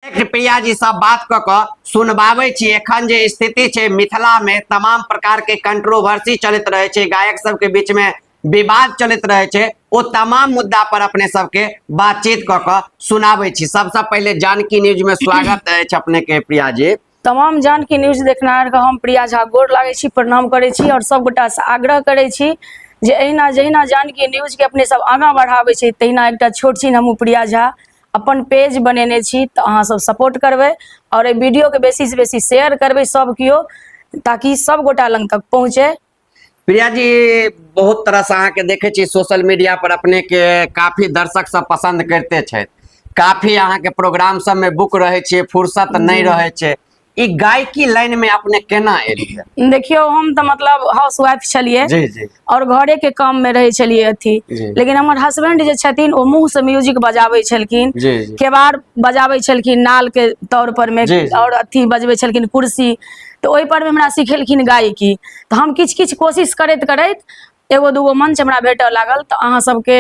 प्रिया जी सब बात कऽ कऽ सुनबाबै छी। एखन जे स्थिति छै मिथिला में, तमाम प्रकार के कंट्रोवर्सी चलैत रहै छै, गायक सबके बीच में विवाद चलैत रहै छै, ओ तमाम मुद्दा पर अपने सबके बातचीत कऽ कऽ सुनाबै छी। सबसँ पहिले जानकी न्यूज में स्वागत अछि अपने के प्रिया जी। तमाम जानकी न्यूज देखनाहार के हम प्रिया झा गोर लागै छी, प्रणाम करै छी और सब गोटा से आग्रह करै छी जे एहिना जहिना जानकी न्यूज के अपने सब आगाँ बढ़ाबै छै, तहिना एकटा छोट छिन हमहूँ प्रिया झा अपन पेज बनेने छी, तऽ अहाँ सब सपोर्ट करबै और एहि वीडियो के बेसी से बेसी शेयर करबै सब केओ, ताकि सब गोटा लग तक पहुँचे। प्रिया जी, बहुत तरह से अहाँके देखै छी सोशल मीडिया पर, अपने के काफी दर्शक सब पसंद करते छथि, काफी अहाँके प्रोग्राम सब में बुक रहै छियै, फुर्सत नहि रहै छै। ई गायकी लाइन में अपने केना एलियै? देखियौ, हम तऽ मतलब हाउस वाइफ छलियै जी जी और घरे के काम में रहै छलियै अथी, लेकिन हमर हस्बैंड जे छथिन ओ मुंह से म्यूजिक बजाबै छलखिन, जी जी केबाड़ बजाबै छलखिन नाल के तौर पर में जी, जी। और अथी बजबै छलखिन कुर्सी, तऽ ओहि पर मे हमरा सिखेलखिन गायकी। तऽ हम किछु किछु कोशिश करैत करैत एगो दूगो मंच हमरा भेटऽ लागल, तऽ अहाँ सबके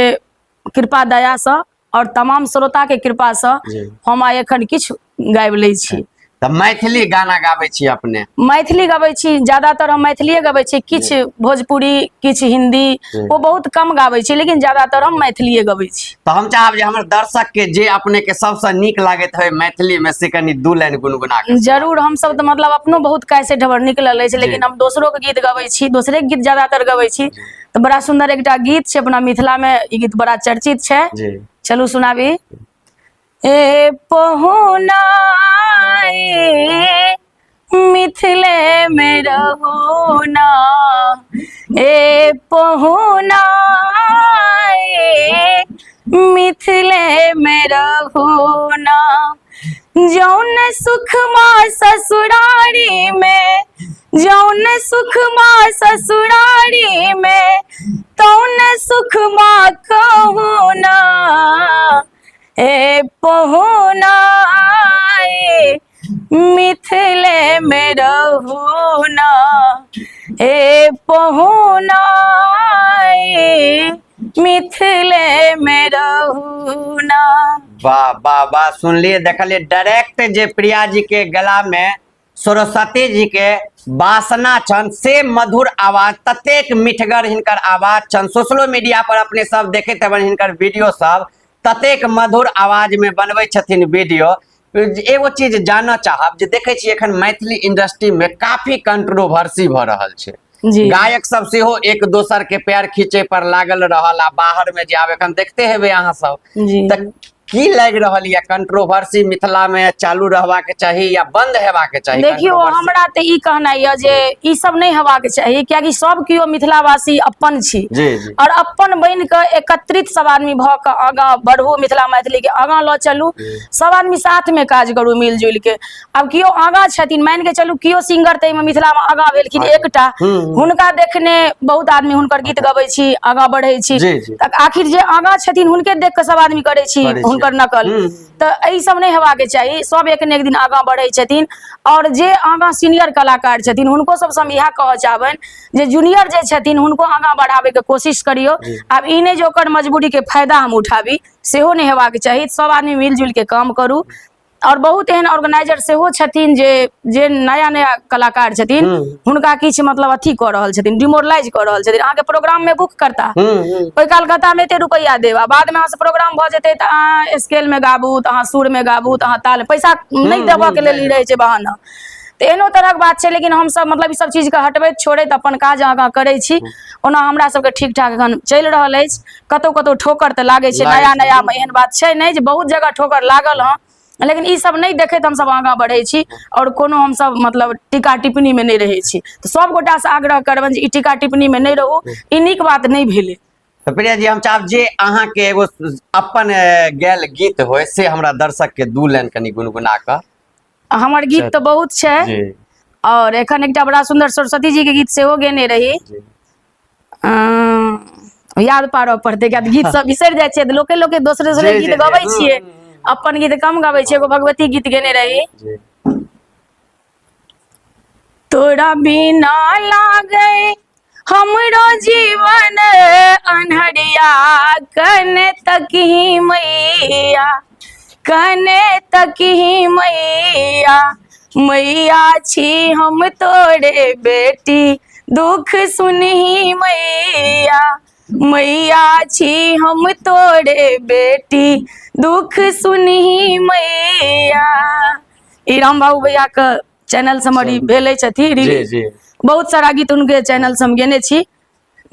कृपा दयासँ और तमाम श्रोताके कृपासँ हम आइ एखन किछु गाबि लै छी। तऽ मैथिली गाना गाबै छी अपने? मैथिली गबै छी, ज्यादातर हम मैथिलीए गबै छी। किछु भोजपुरी, किछु हिंदी, ओ बहुत कम गाबै छी, लेकिन ज्यादातर हम मैथिलीए गबै छी। तऽ हम चाहब जे हमर दर्शक के जे अपने के सबसँ नीक लागैत होय मैथिली में, से कनि दू लाइन गुनगुना के। जरूर। हमसब तऽ मतलब अपनो बहुत कैसेट हमर निकलल अछि, लेकिन हम दोसरो के गीत गबै छी, दोसरे के गीत ज्यादातर गबै छी। तऽ बड़ा सुंदर एकटा गीत छै, अपना मिथिला में ई गीत बड़ा चर्चित छै। चलू सुनाबी। ए पहुना मिथिले में रहो ना, ए पहुना मिथिले में रहो ना, जौन सुख माँ ससुरारी में, जौन सुख माँ ससुरारी में, तौन सुख माँ कहू ना, ए पहुना मिथिले में रहू ना, ए पहुना मिथिले में रहू ना। वाह वाह वाह! सुनलिए, देखलिए, डायरेक्ट जे प्रिया जी के गला में सरस्वती जी के वासना छन, से मधुर आवाज, ततेक मिठगर हिनकर आवाज छन। सोशलो मीडिया पर अपने सब देखैत हेबनि हिनकर वीडियो सब, ततेक मधुर आवाज में बनबै छथिन वीडियो। एगो चीज जानऽ चाहब जे देखै छियै एखन मैथिली इंडस्ट्री में काफी कंट्रोवर्सी भऽ रहल छै, गायक सब सेहो एक दोसर के पैर खींचे पर लागल रहल, आ बाहर में जे आब एखन देखते हेबै अहाँ सब, तऽ की लागि रहल यऽ, कंट्रोवर्सी मिथिला में चालू रहबाक चाही या बंद हेबाक चाही? देखियौ, हमरा तऽ ई कहनाइ यऽ जे ई सब नहि हेबाक चाही, कियाकि सब केओ मिथिलावासी अपन छी जी जी और अपन बनि कऽ एकत्रित सब आदमी भऽ कऽ आगाँ बढ़ू, मिथिला मैथिली के आगाँ लऽ चलू, सब आदमी साथ में काज करू मिल जुलि के। आब केओ आगाँ छथिन, मानि के चलू केओ सिंगर तऽ एहिमे मिथिला मे आगाँ भेलखिन एकटा, हुनका देखने बहुत आदमी हुनकर गीत गबै छी, आगाँ बढ़ै छी। जी जी तऽ आखिर जे आगाँ छथिन हुनके देख कऽ सब आदमी करै छी करै छी। हुनकर नकल। तऽ एहि सब नहि हेबाक चाही, सब एक ने एक दिन आगाँ बढ़ै छथिन। और जे आगाँ सीनियर कलाकार छथिन हुनको सबसँ हम इएह कहऽ चाहबनि जे जूनियर जे छथिन हुनको आगाँ बढ़ाबैके कोशिश करियौ। आब ई नहि जे ओकर मजबूरीके फायदा हम उठाबी, सेहो नहि हेबाक चाही। सब आदमी मिलजुल के काम करू। और बहुत एहन ऑर्गेनाइजर सेहो छथिन जे जे नया नया कलाकार छथिन हुनका किछु मतलब अथी कऽ रहल छथिन, डिमोरलाइज कऽ रहल छथिन। अहाँके प्रोग्राम में बुक करता, ओहि काल कहता हम एते रुपैआ देब, आ बाद में अहाँ से प्रोग्राम भऽ जेतै तऽ अहाँ स्केल में गाबू, तऽ अहाँ सुर में गाबू, तऽ अहाँ ताल, पैसा नहि देबऽ के लेल ई रहै छै बहाना। तऽ एहनो तरहक बात छै, लेकिन हमसब मतलब ई सब चीज के हटबैत छोड़ैत अपन काज आगाँ करै छी। ओना हमरा सबके ठीक ठाक एखन चलि रहल अछि। कतौ कतौ ठोकर तऽ लागै छै नया नया मे, एहन बात छै नहि जे बहुत जगह ठोकर लागल हँ, लेकिन ई सब नहि देखैत हमसब आगाँ बढ़ै छी और कोनो हमसब मतलब टीका टिप्पणी मे नहि रहै छी। तऽ सब गोटा से आग्रह करबनि जे ई टीका टिप्पणी मे नहि रहू, ई नीक बात नहि भेलै। तऽ प्रिया जी, हम चाहब जे अहाँके एगो अपन गायल गीत होय, से हमरा दर्शक के दू लाइन कनि गुनगुना कऽ। हमर गीत तऽ बहुत छै और एखन एकटा बड़ा सुंदर सरस्वती जी के गीत सेहो गेने रही। याद पारऽ पड़तै, किया तऽ गीत सब बिसरि जाइ छियै, लोके लोके दोसरे दोसरे गीत गबै छियै, अपन गीत कम गबै छियै। एगो भगवती गीत गेने रही। तोरा बिना लागै हमरो जीवन अन्हरिया, कने तकही मैया, कने तकही मैया, मैया छी हम तोरे बेटी, दुख सुनही मैया, मैया छी हम तोरे बेटी, दुख सुनही मैया। ई राम बाबू भैया के चैनल से हमर ई भेले छथि जी रिलीज। जी। बहुत सारा गीत उनके चैनल से हम गेने छी।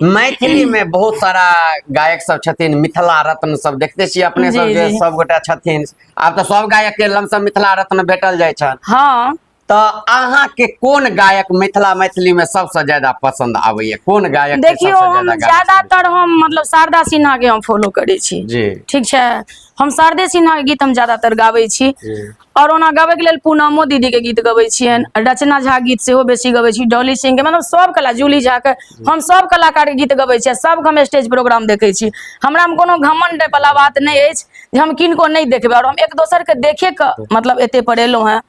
मैथिली में बहुत सारा गायक सब छथिन, मिथिला रत्न सब देखते छियै अपने सब जी, जे जी। सब गोटा छथिन। आब तऽ सब गायक के लमसम मिथिला रत्न भेटल जाइ छनि। हाँ। तऽ अहाँ के कोन गायक मिथिला मैथिली में सबसे ज्यादा पसंद आबैया, कोन गायक के देखियौ, सबसे हम ज्यादा गाना सुनै छी? ज्यादातर हम मतलब शारदा सिन्हा के हम फॉलो करै छी। जी। ठीक छै, हम शारदे सिन्हा के गीत हम ज्यादातर गाबै छी। जी। और ओना गाबैके लेल पूनमो दीदीके गीत गबै छियनि, रचना झा गीत सेहो बेसी गबै छी, डॉली सिंहके, मतलब सब कला, जूली झाके, हम सब कलाकारके गीत गबै छी आ सबके हम स्टेज प्रोग्राम देखै छी। हमरामे कोनो घमण्ड वाला बात नहि अछि जे हम किनको नहि देखबै, आओर हम एक दोसरके देखे कऽ मतलब एते पर एलहुँ हेँ।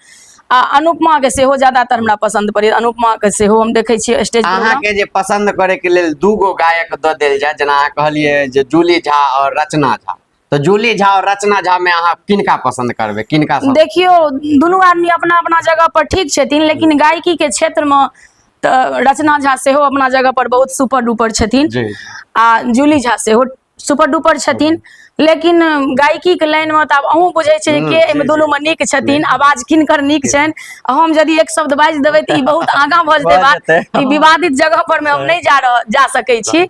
आ अनुपमा के सेहो ज्यादातर हमरा पसंद पड़ैए, अनुपमा के सेहो हम देखै छियै स्टेज प्रोग्राम। अहाँके जे पसंद करे के लेल दूगो गायक दऽ देल जाय, जेना अहाँ कहलियै जे जूली झा और रचना झा, तऽ जूली झा और रचना झा में अहाँ किनका पसंद करबै, किनका सब? देखियौ, दुनू आदमी अपना अपना जगह पर ठीक छथिन, लेकिन गायकी के क्षेत्र में तऽ रचना झा सेहो अपना जगह पर बहुत सुपर डुपर छथिन जी। आ जूली झा सेहो सुपर डुपर छथिन, लेकिन गायकी के लाइन में तऽ आब अहूँ बुझै छियै के एहिमे दुनू में नीक छथिन, आवाज किनकर नीक छनि। आ हम यदि एक शब्द बाजि देबै तऽ ई बहुत आगाँ भऽ जेतै बात, ई विवादित जगह पर में हम नहि जा सकै छी,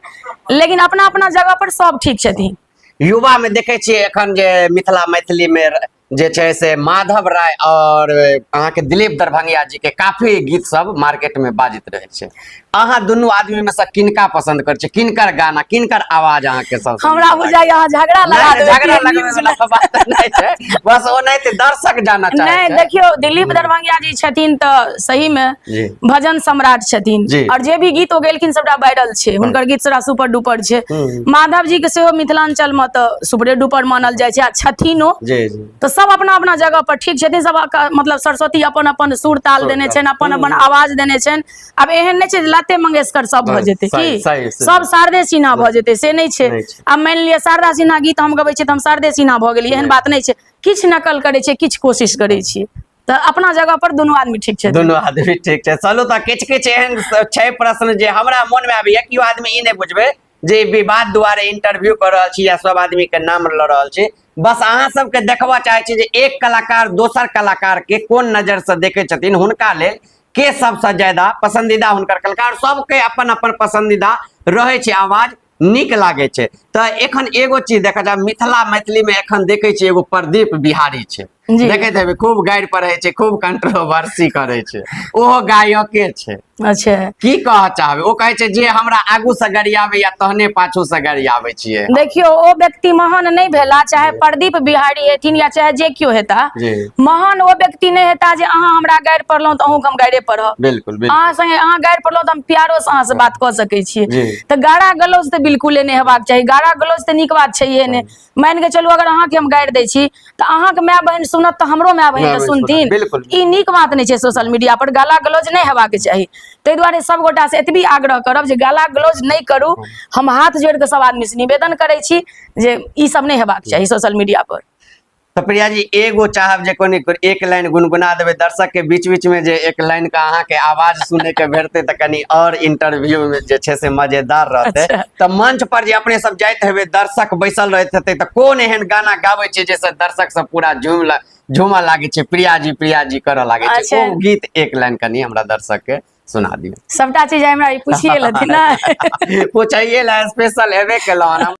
लेकिन अपना अपना जगह पर सब ठीक छथिन। युवा में देखे छियै एखन जे मिथिला मैथिली में जे छै से माधव राय और अहाँके दिलीप दरभंगिया जी के काफी गीत सब मार्केट में बाजैत रहै छै। अहाँ दुनू आदमी में से किनका पसंद करै छियै, किनकर गाना, किनकर आवाज अहाँके सबसे हमरा नीक लागै? बुझाइया अहाँ झगड़ा लगा नहि, देबै झगड़ा कि लगबै न्यूज वाला मे। बात नहि छै, बस ओनाहिते दर्शक जानऽ चाहै नहि छै। देखियौ, दिलीप दरभंगिया जी छथिन तऽ सही में जी। भजन सम्राट छथिन जी। और जे भी गीत ओ गेलखिन सबटा वायरल छै, हुनकर गीत सबटा सुपर डुपर छै। माधव जी के सेहो मिथिलांचल में तऽ सुपरे डुपर मानल जाइ छै आ छथिन ओ। जी जी। तऽ सब अपना अपना जगह पर ठीक छथिन, सब मतलब सरस्वती अपन अपन सुर ताल सुर देने ताल। छनि, अपन अपन आवाज देने छनि। आब एहन नहि छै जे लते मंगेशकर सब भऽ जेतै, सही, की सही, सही। सब शारदे सिन्हा भऽ जेतै, से नहि छै। नहि छै। आब मानि लिअ शारदा सिन्हा गीत हम गबै छियै तऽ हम शारदे सिन्हा भऽ गेलियै, एहन नहि। बात नहि छै। किछु नकल करै छियै, किछु कोशिश करै छियै, तऽ अपना जगह पर दुनू आदमी ठीक छै। दुनू आदमी ठीक छै। चलू तऽ किछु किछु एहन छै प्रश्न जे हमरा मन में आबैया, केओ आदमी ई नहि बुझबै जे विवाद दुआरे इंटरव्यू कऽ रहल छी या सब आदमी के नाम लऽ रहल छी, बस अहाँ सबके देखबऽ चाहै छी जे एक कलाकार दोसर कलाकार के कोन नजर से देखै छथिन, हुनका लेल के सबसे ज्यादा पसंदीदा हुनकर कलाकार, सबके अपन अपन पसंदीदा रहै छै, आवाज नीक लागै छै। तऽ एखन एगो चीज देखा जाय मिथिला मैथिली में एखन देखै छियै एगो प्रदीप बिहारी छै, जी। देखैत हेबै खूब गारि पढ़ै छै, खूब कंट्रोवर्सी करै छै, ओहो गायके छै। अच्छा। की कहऽ चाहबै? ओ कहै छै जे हमरा आगू से गरियाबैया तहने पाछू से गरियाबै छियै। देखियौ, ओ व्यक्ति महान नहि भेला, चाहे प्रदीप बिहारी हेथिन या चाहे जे केओ हेता, जी। महान ओ व्यक्ति नहि हेता जे अहाँ हमरा गारि पढ़लहुँ तऽ अहूँके हम गारिए पढ़ब। बिल्कुल, बिल्कुल। अहाँ संगे अहाँ गारि पढ़लहुँ तऽ हम प्यारो से अहाँ से बात कऽ सकै छियै। जी। तऽ गारा गलौज तऽ बिल्कुले नहि हेबाक चाही, गारा गलौज तऽ नीक बात छैहे नहि। मानि के चलू अगर अहाँके हम गारि दै छी तऽ अहाँके माय बहिन सुनत तऽ हमरो माय बहिन माय तऽ बहिन सुनत, सुनथिन। बिल्कुल। ई नीक बात नहि छै, सोशल मीडिया पर गाला गलौज नहि हेबाक चाही। ताहि दुआरे सब गोटा से एतबी आग्रह करब जे गाला गलौज नहि करू। हम हाथ जोड़ि कऽ सब आदमी से निवेदन करै छी जे ई सब नहि हेबाक चाही सोशल मीडिया पर। तऽ प्रिया जी, एगो चाहब जे कोनी एक लाइन गुनगुना देबै दर्शक के बीच बीच में, जे एक लाइन के अहाँ के आवाज सुने के भेटतै तऽ कनी और इंटरव्यू में जे छै से मजेदार रहतै। अच्छा। तऽ मंच पर जे अपने सब जाइत हेबै, दर्शक बैसल रहैत हेतै, तऽ कोन एहन गाना गाबै छियै जाहिसँ दर्शक सब पूरा झूमऽ लागै छै, प्रिया जी प्रिया जी करऽ लागै छै? अच्छा। ओ गीत एक लाइन कनी हमरा दर्शक के सुना दियौ। सबटा चीज हमरा ई पूछिए लेथिन ने। पूछैए ला स्पेशल हेबे केलहुँ हन हम।